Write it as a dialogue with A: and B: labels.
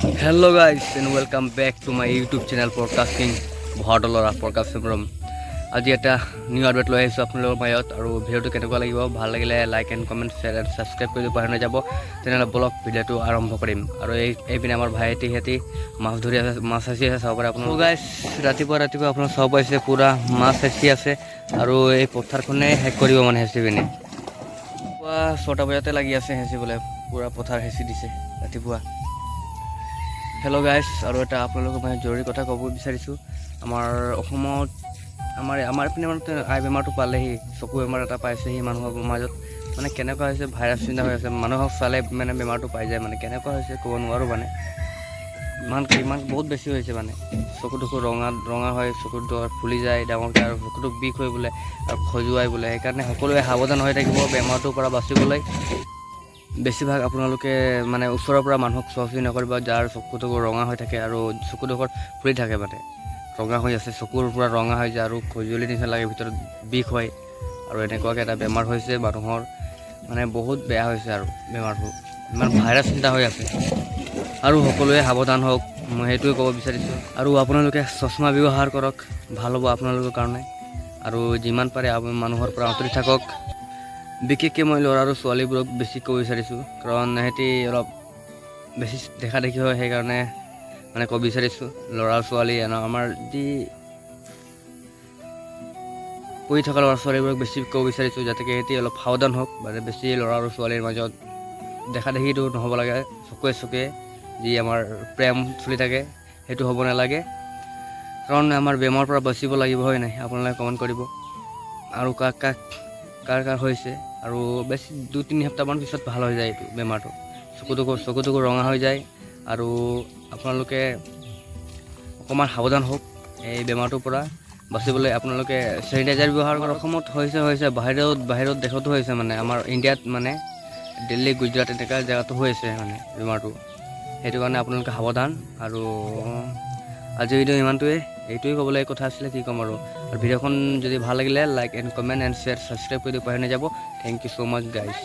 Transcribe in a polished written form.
A: Hello guys and welcome back to my YouTube channel Podcasting ভৰাতৰ ল'ৰা প্ৰকাশ হেমব্ৰম। আজি এটা নিউ আপডেট লৈ আহিছোঁ আপোনালোকৰ মাজত আৰু ভিডিঅ'টো কেনেকুৱা লাগিব, ভাল লাগিলে like and comment, share and subscribe কৰিব পাহৰি নাযাব। তেনেহ'লে বলক, ভিডিঅ'টো আৰম্ভ কৰিম। আৰু এইপিনে আমাৰ ভাইটি সিহঁতি মাছ ধৰি আছে, মাছ সিঁচি আছে, চাব পাৰে আপোনালোক। গাইজ, ৰাতিপুৱা ৰাতিপুৱা আপোনালোক চাব পাইছে, পূৰা মাছ সিঁচি আছে আৰু এই পথাৰখনে শেষ কৰিব মানে সিঁচি পিনে। পুৱা 6টা বজাতে লাগি আছে সিঁচিবলৈ, পূৰা পথাৰ সিঁচি দিছে ৰাতিপুৱা। হেল্ল' গাইজ, আৰু এটা আপোনালোকক মানে জৰুৰী কথা ক'ব বিচাৰিছোঁ। আমাৰ অসমত আমাৰ পিনে মানে আই বেমাৰটো পালেহি, চকু বেমাৰ এটা পাইছেহি মানুহৰ মাজত। মানে কেনেকুৱা হৈছে, ভাইৰাছ চিন্তা হৈ আছে, মানুহক চালে মানে বেমাৰটো পাই যায়। মানে কেনেকুৱা হৈছে ক'ব নোৱাৰোঁ। মানে ইমান ইমান বহুত বেছি হৈছে। মানে চকু টকু ৰঙা ৰঙা হয়, চকুটো ফুলি যায় ডাঙৰকৈ আৰু চকুটো বিষ হৈ বোলে আৰু খজুৱাই বোলে। সেইকাৰণে সকলোৱে সাৱধান হৈ থাকিব বেমাৰটোৰ পৰা বাচিবলৈ। বেছিভাগ আপোনালোকে মানে ওচৰৰ পৰা মানুহক চোৱা চুই নকৰিব, যাৰ চকু টকু ৰঙা হৈ থাকে আৰু চকু ডোখৰ ফুলি থাকে, মানে ৰঙা হৈ আছে, চকুৰ পৰা ৰঙা হৈ যায় আৰু খজুলি নিচিনা লাগে, ভিতৰত বিষ হয় আৰু এনেকুৱাকৈ এটা বেমাৰ হৈছে মানুহৰ। মানে বহুত বেয়া হৈছে আৰু বেমাৰটো ইমান ভাইৰাছ চিন্তা হৈ আছে আৰু সকলোৱে সাৱধান হওক, মই সেইটোৱে ক'ব বিচাৰিছোঁ। আৰু আপোনালোকে চশমা ব্যৱহাৰ কৰক, ভাল হ'ব আপোনালোকৰ কাৰণে। আৰু যিমান পাৰে মানুহৰ পৰা আঁতৰি থাকক। বিশেষকৈ মই ল'ৰা আৰু ছোৱালীবোৰক বেছি ক'ব বিচাৰিছোঁ, কাৰণ সিহঁতি অলপ বেছি দেখা দেখি হয়। সেইকাৰণে মানে ক'ব বিচাৰিছোঁ, ল'ৰা ছোৱালী আমাৰ যি পঢ়ি থকা ল'ৰা ছোৱালীবোৰক বেছি ক'ব বিচাৰিছোঁ, যাতে সিহঁতি অলপ সাৱধান হওক। মানে বেছি ল'ৰা আৰু ছোৱালীৰ মাজত দেখা দেখিটো নহ'ব লাগে, চকুৱে চকুৱে যি আমাৰ প্ৰেম চলি থাকে সেইটো হ'ব নালাগে, কাৰণ আমাৰ বেমাৰৰ পৰা বাচিব লাগিব, হয় নাই? আপোনালোকে কমেণ্ট কৰিব আৰু কাক কাক কাৰ কাৰ হৈছে। আৰু বেছি 2-3 সপ্তাহমান পিছত ভাল হৈ যায় এইটো বেমাৰটো। চকু টকু ৰঙা হৈ যায় আৰু আপোনালোকে অকণমান সাৱধান হওক। এই বেমাৰটোৰ পৰা বাচিবলৈ আপোনালোকে চেনিটাইজাৰ ব্যৱহাৰ কৰক। অসমত হৈছে হৈছে, বাহিৰত বাহিৰত দেশতো হৈছে। মানে আমাৰ ইণ্ডিয়াত, মানে দিল্লী, গুজৰাট এনেকুৱা জেগাতো হৈছে মানে বেমাৰটো। সেইটো কাৰণে আপোনালোকে সাৱধান। আৰু আজিৰ ভিডিঅ' ইমানটোৱে, এইটোৱে ক'বলৈ কথা আছিলে, কি ক'ম আৰু। আৰু ভিডিঅ'খন যদি ভাল লাগিলে like and comment and share, subscribe কৰি দিব পাহৰি নাযাব। Thank you so much, guys.